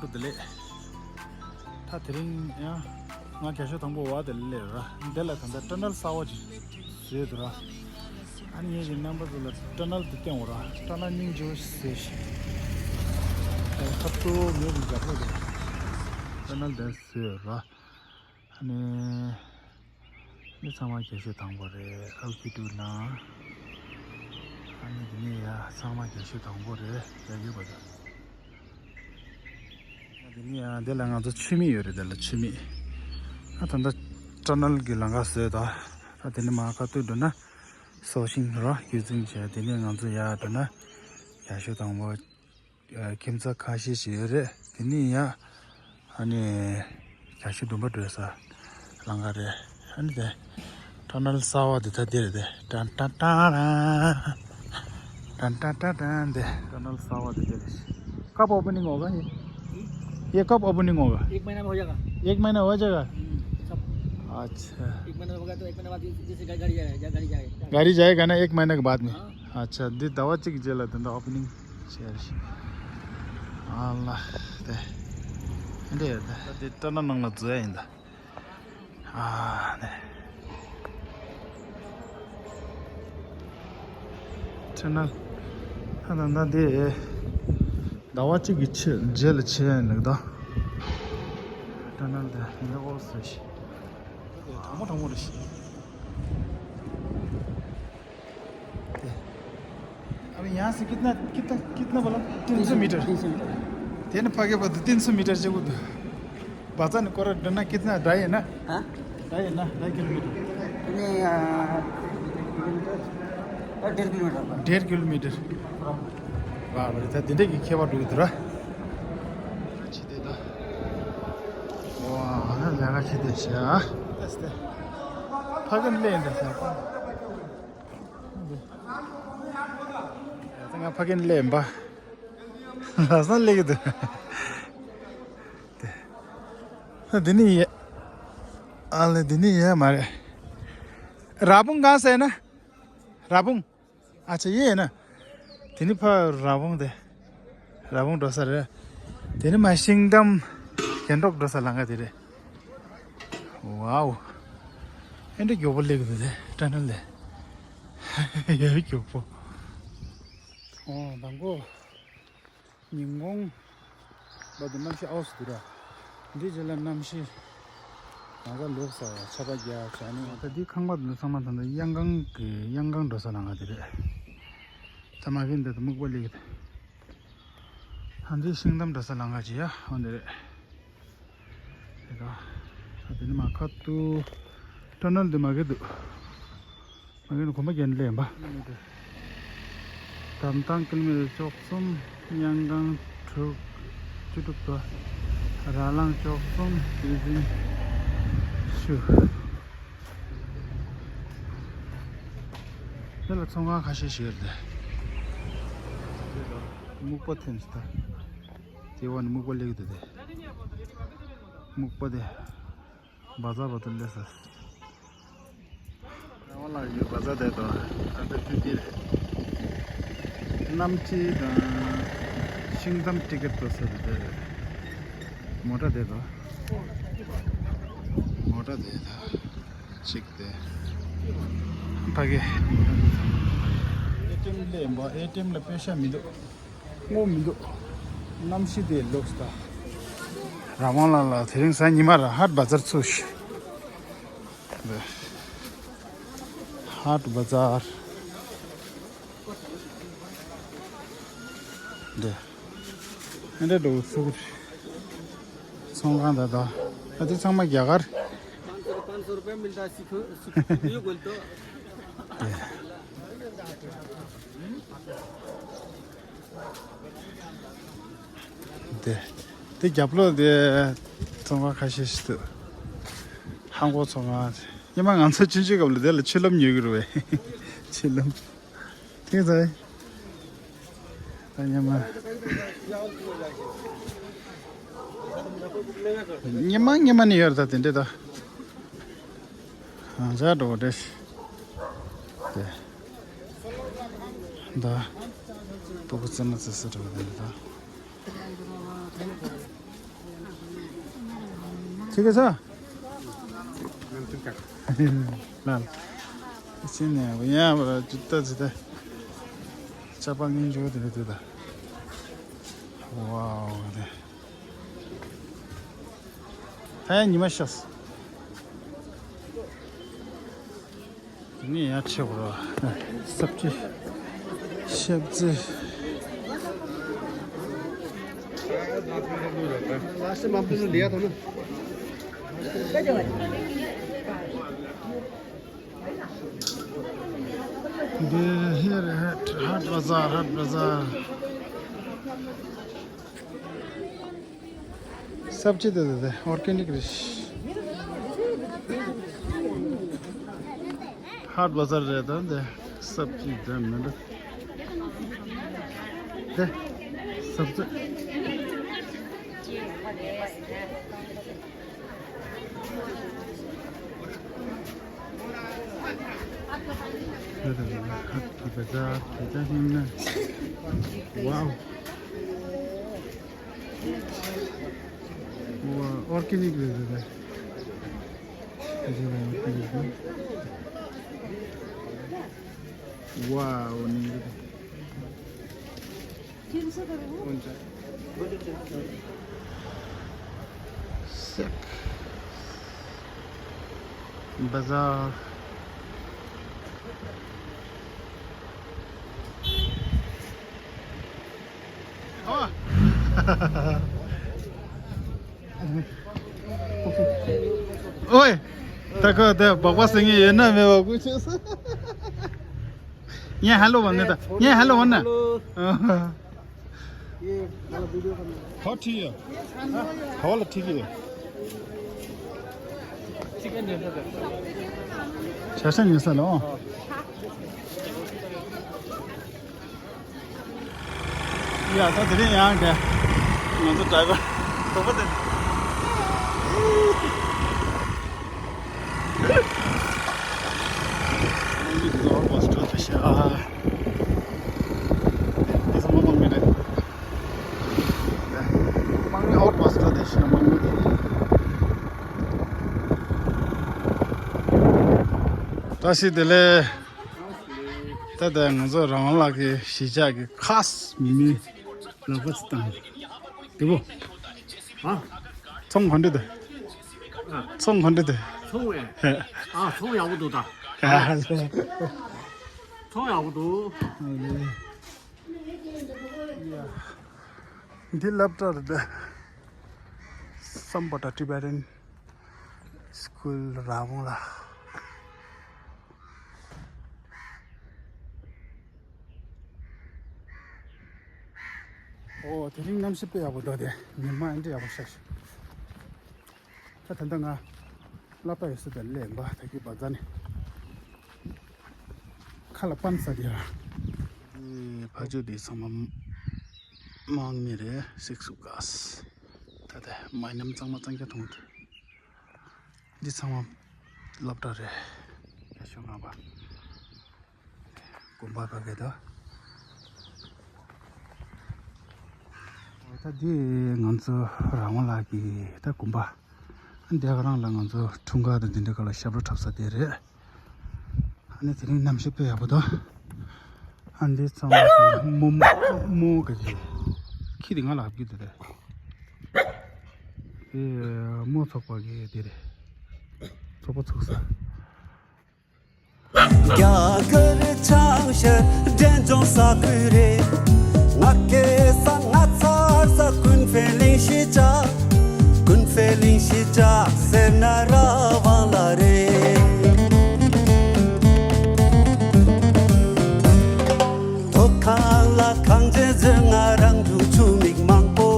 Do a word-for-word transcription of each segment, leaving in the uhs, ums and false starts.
བདེ་ལེགས། ད་དེ་རིང་ཡང་ང་རྒྱ་ཤོད་དང་པོ་བ་དེ་སླེབས་ར། འདི་ལ་ད་ལྟ་ཊ་ནལ་གསར་བ་ཅིག་བཟོས་འདུག་ར། ཨ་ནི་ངེད་ཀྱི་རྣམ་པ་ཚོ་ལ་ཊ་ནལ་དེ་སྟོན་འོ་ར། ཊ་ནལ་སྙིང་རྗེ་བོ་ཞིག་བཟོས་ཤིག་ཁ་ཐུག་ངེད་ཀྱི་རྒྱབ་ལོགས་དེ་ཊ་ནལ་དེ་བཟོས་ར། ཨ་ནི། འདི་ཚང་མ་རྒྱ་ཤོད་དང་པོ་རེད། ཨལ་ཁི་ཏུ་ན། ཨ་ནི་འདི་ནས་ཡ་ཚང་མ་རྒྱ་ཤོད་དང་པོ་རེད། རྒྱ་ཡོད་པ་དང་། འདི་ནས་ཡ་འདི་ལ་ང་ཚོ་ཆུ་མིག་ཡོད་རེད། འདི་ལ་ཆུ་མིག་ཨ་ད་ལྟ་ཊ་ནལ་གྱི་ལམ་ཁ་བཟོས་དང་། ད་འདི་ནས་མར་ཁ་ཐུག་འགྲོ་ན་སོ་ཤིང་ར་རྒྱུད་འཛིན་བྱས། འདི་ནས་ང་ཚོ་ཡར་འགྲོ་ན་རྒྱ་ཤོད་དང་པོ། ཁྱིམ་ཚང་ཁ་ཤས་ཤིག་ཡོད་རེད། དེ་ནས་ཡང་ཨ་ནི་རྒྱ་ཤོད་བདུན་པ་འགྲོ་ས་ལམ་ཁ་རེད། ཨ་ནི་དེ་ཊ་ནལ་གསར་བ་དེ་ད་འདི་རེད་དེ། ཏན་ཏན་ཏན་ཏན་ཏན་ཏན་ཏན། དེ་ཊ་ནལ་གསར་བ་དེ་འདི་རེད། कब ओपनिंग होगा ये? ये कब ओपनिंग होगा? एक महीना में हो जाएगा। एक महीना हो जाएगा? हम्म, सब। अच्छा। एक महीना होगा तो एक महीने बाद जैसे गाड़ी जाएगा, गाड़ी जाएगा। गाड़ी जाएगा ना एक महीने के बाद में? हाँ। अच्छा, འདི་ཟླ་བ་གཅིག་རྗེས་ལ་དེ་འདྲ་ཨོ་པ་ནིང་བྱས་རེད། ཨ་ལ་དེ་འདི་ཡོད་དེ། འདི་ཊ་ནལ་ནང་ལ་འཛུལ་ཡ་ཡིན་ད། ཨ་ནི་ཊ་ནལ་ད་ད་ད་འདི་ཟླ་བ་གཅིག་གི་ཕྱི་རྗེས་ལ་ཕྱེ་ཡ་ཡིན་ལགས་ད། ཊ་ནལ་དེ་འདི་ཨོ་སི་རེད་ཤི། དྲང་མོ་དྲང་མོ་རེད་ཤི། अभी यहाँ से कितना कितना कितना बोला? तीन सौ मीटर। तीन सौ मीटर। तेने पाके बाद तीन सौ मीटर जब उधर बाजार ने कोरा डरना कितना? ढाई है ना? हाँ। ढाई है ना? ढाई किलोमीटर। नहीं, आ, किलोमीटर, आ, डेढ़ किलोमीटर होगा। डेढ़ किलोमीटर। बाप रे, तो दिन के खेवा डूब रहा। अच्छी दे दो। वा, ལས་ཀ་བྱེད་བསྡད་ཤག་ཕ་གི་ལས་འདི་ཟེར། ད་ང་ཕ་གི་ལས་འབའ། ལ་ས་ལས་ཀྱི་འདུག་འདི་ནི་ཡ། ཨ་ལེ་འདི་ནི་ཡ་མ་རེད། ར་བུང་གང་ཟེར་ན། ར་བུང་། ཨ་ཅེ་ཡེ་ན། དེ་ནི་ཕ་ར་བོང་དེ། ར་བོང་འགྲོ་ས་རེད། དེ་ནི་མ་ཤིང་འདམ་གྱེན་འགྲོ་འགྲོ་ས་ལམ་ཁ་དེ་རེད། ཝའོ། ཨེ་འདྲ་མགྱོགས་པོ་སླེབས་ཀྱི་འདུག་དེ་ཊ་ནལ་ལས། ཡ་མགྱོགས་པོ། ཨོ་དང་པོ། ཉིན་གུང་། བར་དུ་གནམ་གཤིས་ཨའོ་སི་འདུག་ར། འདི་རྗེས་ལ་གནམ་གཤིས། ང་ཚ་ལུག་ས་ཆར་པ་རྒྱག་བྱ་ནི། ད་འདི་ཁང་པ་འདི་ཚང་མ་ད་ལྟ་གཡང་ཁང་གི་གཡང་ཁང་འགྲོ་ས་ལམ་ཁ་འདི་རེད། ད་མ་གིན་འདི་ད་སྨུག་པ་ལེགས་གི། ད་འདི་ཤིང་འདམ་འགྲོ་ས་ལམ་ཁ་ཅི་ཡ་འོ་འདི་རེད། དེ་ག་ད་འདི་ནི་མ་ཁ་ཏུ། ཊ་ནལ་འདི་མ་གི་འདུག་མ་གི་ནི་གོམ་པ་རྒྱན་ལས་ཡིན་པ། དམ་ཐང་ཀི་ལོ་མི་ཊར་བཅུ་གསུམ། གཡང་ཁང་དྲུག་བཅུ་དྲུག་ཏུ། ར་ལང་བཅུ་གསུམ། དེ་བཞིན་ཤུ། དེ་ལ་ཚོང་ཁང་ཁ་ཤས་ཤིག་ཡོད་རེད། སྨུག་པ་ཐོན་སོང་ད། དེ་བ་ནི་སྨུག་པ་ལེགས་འདུག་དེ། སྨུག་པ་དེ། བ་ཛར་བ་དུ་ལས་ས། ར་བ་ལ་ཡོད་བ་ཛར་དེ་དང་ཨ་ད་ཏི་ཏི་རེད། གནམ་གྲུ་དང་ཤིང་འདམ་ཊི་ཀེ་ཊི་ཏོ་ས་དེ་དེ་རེད། མོ་ཊ་དེ་དང་། མོ་ཊ་དེ་དང་། གཅིག་དེ། ཕ་གི། ཨེ་ཊི་ཨེམ་ལས་འབའ་ཨེ་ཊི་ཨེམ་ལ་པེ་ཤ་མི་འདུག་སྔོ་མི་འདུག་གནམ་གཤིས་དེ་ལོག་སྟ། ར་མང་ལ་ལ་དེ་རིང་གཟའ་ཉི་མ་ར་ཧཱཊ་བ་ཛར་ཚུགས་ཤིག་ཧཱཊ་བ་ཛར། འདི། ཨེ་འདྲ་འགྲོ་ཚུགས། ཚོང་ཁང་ད་ད། ཨ་དེ་ཚང་མ་རྒྱ་གར། पाँच सौ पाँच सौ रुपये मिलता है, सीखो, सीखो, बोल तो। དེ། དེ་རྒྱབ་ལོགས་དེ་ཚོང་ཁང་ཁ་ཤས་ཤིག་འདུག་ཧང་གོ་ཚོང་ཁང་། སྔོན་མ་ང་ཚོ་ཆུང་ཆུང་སྐབས་ལ་དེ་ལ་ཆུ་ལྷམ་ཉོ་གི་རེད་པས། ཆུ་ལྷམ། ཐིག་ཚ། ད་སྔོན་མ། སྔོན་མ་སྔོན་མ་ནས་ཡོད་རེད་ད་དེ་འདྲས་ད། ཧང་ཇག་འགྲོ་བ་རེད། དེ། ད། སྤུ་གུ་བཙེམ་ན་བཙེམ་ས་འགྲོ་བ་རེད་ད། ठीक है सर। लाल। इसी ने यहाँ पर जूता जूता चप्पल नहीं जो दे देता। वाओ। ད་ཡང་ཉི་མ་ཤར་སོང་། དེ་ནས་ཡར་ཕྱིན་པ་རེད། སབ་ཇི། སབ་ཇི། འདི་ཧེ་རེད། ཧཊ་བ་ཛར། ཧཊ་བ་ཛར། སབ་ཇི་དེ་དེ་དེ་ཨོར་གེ་ནིག་རེད། ཧཊ་བ་ཛར་རེད་ད། འདི་སབ་ཇི་དེ་མི་འདུག། དེ་སབ་ཇི། དེ་དེ་ཧཊ་བ་ཛར་དེ་ད་ཧིན་ན། ཝའོ། ཝའོ། ཨོར་གེ་ནིག་རེད་རེད་རེད། ཝའོ། ནི་རེད། སེག་བ་ཛར། ཨོ། ཨོའི། ད་ཁོ་དེ་སྦག་སྦག་ཟེར་མཁན་ཡོད་ན་མེད་པ་སྐུ་ཆོས་སུ། ངས་ཧ་ལོ་བ་ནི་ད། ངས་ཧ་ལོ་བ་ན། ཧོ་ཁྲིད་ཡོད། ཧོ་ལ་ཁྲིད་ཀྱི་ཡོད། ཆ་ཤ་ཉོ་ས་ལ་ཨོ། ཡ་ད་དེ་རིང་ཡང་ག་ང་ཚོ་ཌ་རའི་བར་དོག་པ་དེ། དམག་མི་དེ་ཚོ་ཨོ་བ་སི་ཊོ་དེ་ཤ། དེ་ཚོ་དམག་མི་རེད། དམག་མི་ཨོ་བ་སི་ཊོ་དེ་ཤ་དམག་མི་དེ། བཀྲ་ཤིས་བདེ་ལེགས། ད་ལྟ་ང་ཚོ་རང་དབང་ལགས་ཀྱི་གཞིས་ཆགས་ཀྱི་ཁ་སི་མི་ལག་པ་ཅིག་བཏང་། དེ་བོ། ཨ། ཚོང་ག་འདྲ་འདུག། ཨ། ཚོང་ག་འདྲ་འདུག། ཚོང་ཨེ། ཧེ། ཨ། ཚོང་ཡག་པོ་འདུག་ད། ཨ། ཚོང་ཡག་པོ་འདུག། འདི་སློབ་གྲྭ་རེད་ད། སམ་བྷོ་ཊ་ཊི་བེ་ཊན་སི་ཀུལ་རང་དབང་ལགས། ཨོ། དེ་རིང་གནམ་གཤིས་དཔེ་ཡག་པོ་འདུག་སྟེ། ཉི་མ་ཨེ་འདྲ་ཡག་པོ་ཤར་ཤག། ད་ད་ལྟ་ང་སློབ་གྲྭ་ཡོད་ས་དེར་སླེབས་པ། ད་གི་བ་ཛ་ནི་ཁ་ལ་པན་ཟ་དེ་ཡ། ཨེ། ཕ་ཇོ་དེ་ཚང་མ་དམག་མི་རེད། སིག་སུ་ག་སི། ད་ལྟ་མའི་ནམ་གཙང་མ་གཙང་རྐྱང་མཐོང་གི་འདུག། འདི་ཚང་མ་སློབ་གྲྭ་རེད། ཡ་ཤོ་ང་བ། དགོན་པ་ག་གེ་ད། ད་འདི་ང་ཚོ་རང་དབང་ལགས་ཀྱི་ད་དགོན་པ། འདི་ག་རང་ལ་ང་ཚོ་འཁྲུངས་སྐར་དང་འདི་འདྲ་ག་ལ་ཞབས་བྲོ་འཁྲབ་ས་དེ་རེད། ཨ་ནི་དེ་རིང་གནམ་གཤིས་དཔེ་ཡག་པོ་འདུག། ཨ་འདི་ཚང་མ་མོ་མོ་མོ་ག་གི་ཁྱི་དེ་ང་ལ་ཧབ་ཀྱི་འདུག་སྟེ། དེ་མོ་ཚོགས་པ་གི་དེ་རེད། ཚོགས་པ་ཚུགས་ས། རྒྱ་གར་ཆང་ཤར་འབྲས་ལྗོངས་ས་ཁུལ་རེད། ང་སྐྱེས་ས་ང་འཚར་ས་ཀུན་ཕན་གླིང་གཞིས་ཆགས། ཀུན་ཕན་གླིང་གཞིས་ཆགས་ཟེར་ན་རང་དབང་ལ་རེད། མཐོ་སྒང་ལ་གངས་ཅན་རྫོང་ང་རང་བྱུང་ཆུ་མིག་མང་པོ།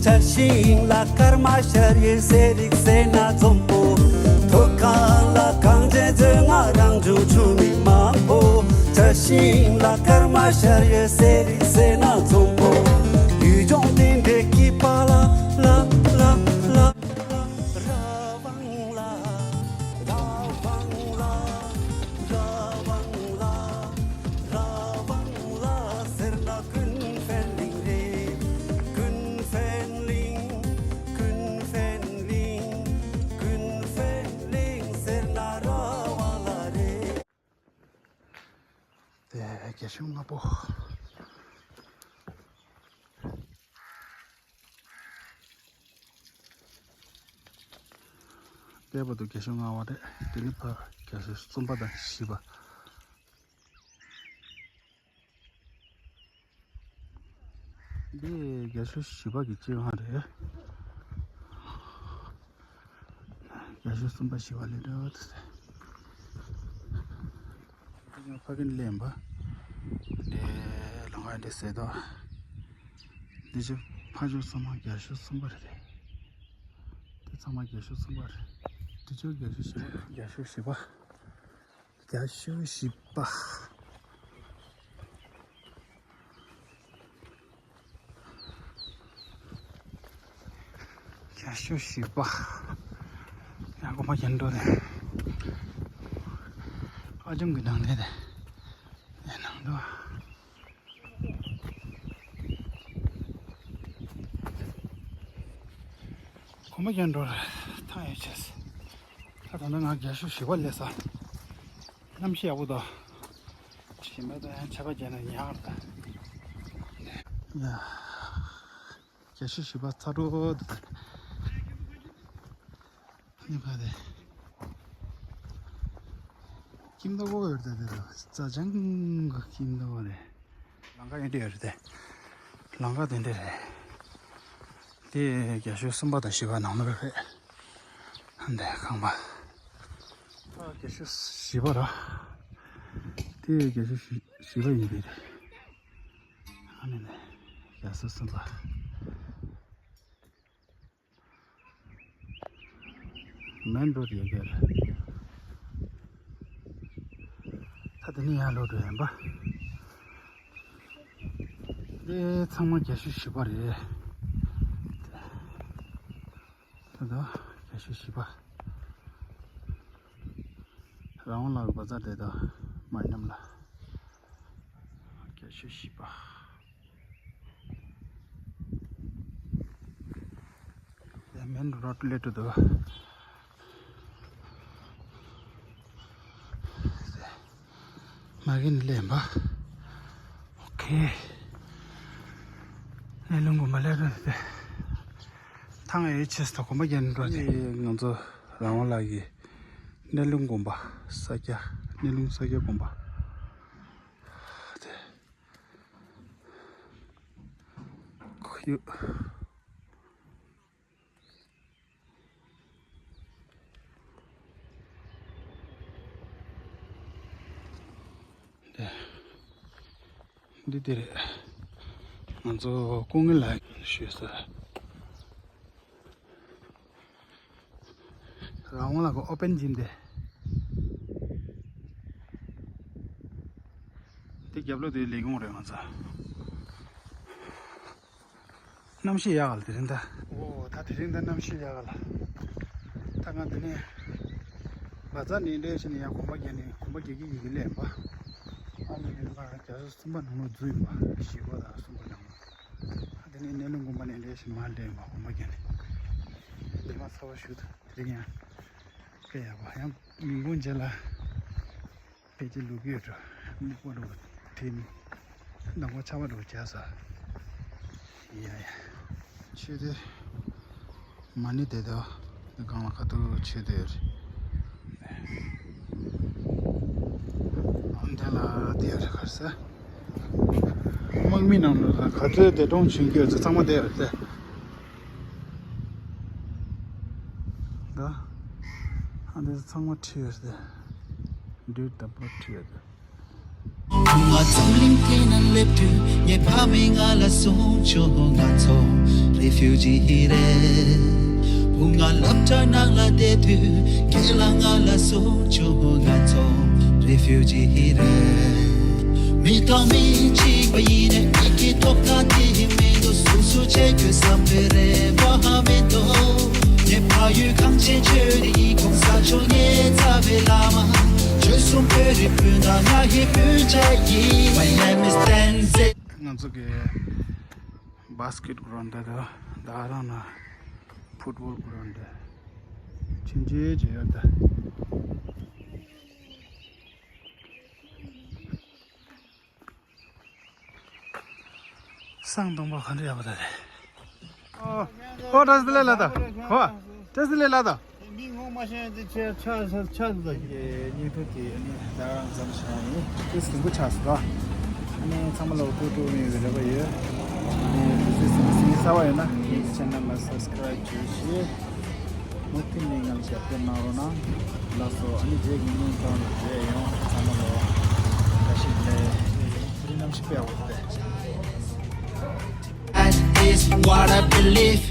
བྱ་ཤིང་ལ་སྐར་མ་ཤར་ཡོད་ཟས་རིགས་ཟས་སྣ་འཛོམས་པོ། མཐོ་སྒང་ལ་གངས་ཅན་རྫོང་ང་རང་བྱུང་ཆུ་མིག་མང་པོ། བྱ་ཤིང་ལ་སྐར་མ་ཤར་ཡོད་ཟས་རིགས་ཟས་སྣ་འཛོམས་པོ། ཡུལ་ལྗོངས་དེ་འདྲའི་སྐྱིད་པ་ལ་ལ་ལ་ལ། རང་དབང་ལ། རང་དབང་ལ། རང་དབང་ལ། རང་དབང་ལ་ཟེར་ན་ཀུན་ཕན་གླིང་རེད། ཀུན་ཕན་གླིང་། ཀུན་ཕན་གླིང་། རྒྱ་ཤོད་ལྔ་པོ། ལྟེ་བ་དུ་རྒྱ་ཤོད་ལྔ་པ་རེད། དེ་ནི་ཕར་རྒྱ་ཤོད་གསུམ་པ་དང་བཞི་པ། འདི་རྒྱ་ཤོད་བཞི་པ་གི་སྤྱི་ཁང་རེད། རྒྱ་ཤོད་གསུམ་པ་བཞི་པ་ལས་འདྲ་བ་དེ། འདི་ཕ་གི་ལེན་པ། འདི་ལང་ཀ་འདི་ཟེར་དོ། འདི་ཕ་ཇོ་གསུམ་པ་རྒྱ་ཤོད་གསུམ་པ་རེད། འདི་ཚང་མ་རྒྱ་ཤོད་གསུམ་པ་རེད། འདི་ཆོ་རྒྱ་ཤོད་བཞི་པ། རྒྱ་ཤོད་བཞི་པ། རྒྱ་ཤོད་བཞི་པ། རྒྱ་ཤོད་བཞི་པ། ཡང་གོམ་པ་རྒྱག་འགྲོ་རེད། ཨ་ཅུང་གི་ནང་དེ་རེད། ཡ་ནང་དུ། གོམ་པ་རྒྱག་འགྲོ་རེད། ཐང་ཡོད་ཆེས། ད་ད་ནང་ང་རྒྱ་ཤོད་བཞི་པ་སླེབས་ས། གནམ་གཤིས་ཡག་པོ་འདུག་ཞིམ་པ་དང་ཆར་པ་བརྒྱབ་ན་ཉག་རེད། ཡ། རྒྱ་ཤོད་བཞི་པ་ཚ་དྲོད་འདུག་ད་ནི་ཕ་དེ། ཁྱིམ་ཐོག་ཡོད་དེ་དེ་རེད། རྩྭ་ལྗང་གི་ཁྱིམ་ཐོག་རེད། ལང་ཀ་ཡོད་དེ་ཡོད་རེད་དེ། ལང་ཀ་དེ་འདྲ་རེད། དེ་རྒྱ་ཤོད་གསུམ་པ་དང་བཞི་པ་ནང་ལོགས་རེད། འདི་ཁང་པ། ད་རྒྱ་ཤོད་བཞི་པ་ར། དེ་རྒྱ་ཤོད་བཞི་བཞི་པ་ཡིན་པས་རེད། ཨ་ནི་ནས་རྒྱ་ཤོད་གསུམ་པ། མེན་རོ་ཌི་ཡོད་ཀྱི་རེད། ད་དེ་ནས་ཡར་ལོག་འགྲོ་ཡིན་པ། འདི་ཚང་མ་རྒྱ་ཤོད་བཞི་པ་རེད། ད་ལྟ་རྒྱ་ཤོད་བཞི་པ། རང་དབང་ལགས་ཀྱི་བ་ཛར་དེ་དང་མ་ཉམས་ལ། རྒྱ་ཤོད་བཞི་པ། ཡ་མེན་རོ་ཌི་སླེབས་འགྲོ་འདུག་མ་གི་ནས་སླེབས་པ། ཨོ་ཁེ། གནས་ལུང་དགོན་པ་སླེབས་འགྲོ་འདུག་ཐང་ཡོད་ཆེས་ད་གོམ་པ་རྒྱག་འགྲོ་དེ། ང་ཚོ་རང་དབང་ལགས་ཀྱི་གནས་ལུང་དགོན་པ་ས་སྐྱ། གནས་ལུང་ས་སྐྱ་དགོན་པ། དེ། ཁོ་ཡོད། དེ། འདི་དེ་རེད། ང་ཚོ་སྐུ་ངལ་ལ་ཞུས་ས། རང་དབང་ལགས་ཀྱི་ཨོ་པན་ཇིམ་དེ། དེ་རྒྱབ་ལོགས་དེ་ལས་ཁུངས་རེད་ང་ཚོ། གནམ་གཤིས་ཡག་ག་ལ་དེ་རིང་ད། ཨོ་ད་དེ་རིང་ད་གནམ་གཤིས་ཡག་ག་ལ། ད་ང་འདི་ནས་བ་ཛར་ནས་འདྲེས་བྱས་ནས་ཡང་གོམ་པ་བརྒྱབ་ནས་གོམ་པ་བརྒྱབ་ཀྱི་ཡིན་གྱི་ལས་པ། ཨ་ནི་རིང་ང་རྒྱ་མཚོ་གསུམ་པ་ནང་ལོགས་འཛུལ་ཡིན་པ། བཞི་པ་དང་གསུམ་པ་ནང་ལོགས། ཨ་དེ་ནས་གནས་ལུང་དགོན་པ་ནས་འདྲེས་བྱས་མར་སླེབས་ཡིན་པ་གོམ་པ་བརྒྱབ་ནས། ཉི་མ་ཚ་བ་ཞུ་ད་དེ་རིང་ཡང་དཔེ་ཡག་པོ་ཡང་མི་འགོང་རྗེས་ལ། ཕལ་ཆེར་ལུག་ཡོད་འགྲོ། སྨུག་པ་འགྲོ་དེ་ནི་མདང་དགོང་ཆར་པ་འགྲོ་བྱས་ས། ཡ་ཡ། ཆོས་སྡེ་མ་ཎི་སྡེ་དོ། སྒང་ལ་ཁ་ཐུག་ཆོས་སྡེ་ཡོད་རེད། འདི་ལ་སྡེ་ཡོད་རེད་གར་ས། དམག་མི་ནང་ལ་ག་ཚོད་སྡེ་གྲོང་བྱུང་གི་ཡོད་ཚོད་ཚང་མ་སྡེ་ཡོད་རེད་དེ། ད། ཨ་འདི་ཚང་མ་ཁྲིད་ཡོད་རེད། འདུས་ད་པོ་ཁྲིད་ཡོད་རེད། ང་འཛམ་གླིང་འདི་ན་སླེབས་དུས་ངའི་ཕ་མས་ང་ལ་གསུངས་བྱུང་། ང་ཚོ་རེ་ཕིའུ་ཇི་རེད། བུ་ང་སློབ་གྲྭ་ནང་ལ་བསྡད་དུས་རྒན་ལགས་ང་ལ་གསུངས་བྱུང་། ང་ཚོ་རེ་ཕིའུ་ཇི་རེད། མི་དང་མི་གཅིག་པ་ཡིན་ནའི་མིག་གི་ཐོབ་ཐང་དེ་མི་འདུག་སུ་སུ་བྱེད་དགོས་བསམ་པའི་རེ་བ་མི་འདུག་ངའི་ཕ་ཡུལ་གངས་ཅན་ཆོས་རིག་གོང་ས་མཆོག་ངའི་རྩ་བའི་བླ་མ། ཆོལ་གསུམ་བོད་རིགས་སྤུན་ཟླ་ང་ཡི་སྤུན་ཆ་ཡིན། My name is Tenzin། ང་ཚོ་གི་བྷ་སི་ཀེ་ཊི་གྷི་རའུན་ཌི་དེ་དང་ད་རང་ན་ཕུཊ་བོལ་གྷི་རའུན་ཌི་དེ་ཆུང་ཆུང་ཅིག་ཡོད་ད། སང་སྟོང་པ་ག་འདྲ་ཡག་པོ་ད་རེད། ཨོ། ཨོ་བཀྲ་ཤིས་བདེ་ལེགས་ལགས་ད། ཧོ། བཀྲ་ཤིས་བདེ་ལེགས་ལགས་ད། མི་ངོ་མ་ཤེས་ཏེ་ཆ་ཆ་ཆ་ཆ་ཟ་གི། ཨེ་སྙིང་ཐུབ་དེ་ཨ་ནི་ད་རང་ཙམ་ཞིག་ཡིན། དེ་སིང་པོ་ཆགས་སོང་། ཨ་ནི་ཚང་མ་ལ་ཐུགས་སྤྲོ་བའི་རེ་བ་ཡོད། ཨ་ནི་དུས་ཚོད་སིང་སིང་གསར་བ་ཡོད་ན་ངའི་ཆེ་ནལ་ལ་སབ་སི་ཀ་རབ་བྱོས་ཤིག་མུ་མཐུད་ནས་ང་ལ་རྒྱབ་སྐྱོར་གནང་རོགས་གནང་། ལགས་སོ། ཨ་ནི་རྗེས་ཀྱི་སྙིང་ཐོག་ནས་རེ་ཡོང་ཚང་མ་ལ་བཀྲ་ཤིས་བདེ་ལེགས། རིན་ནམ་ཞིག་པའོ། That is what I believe.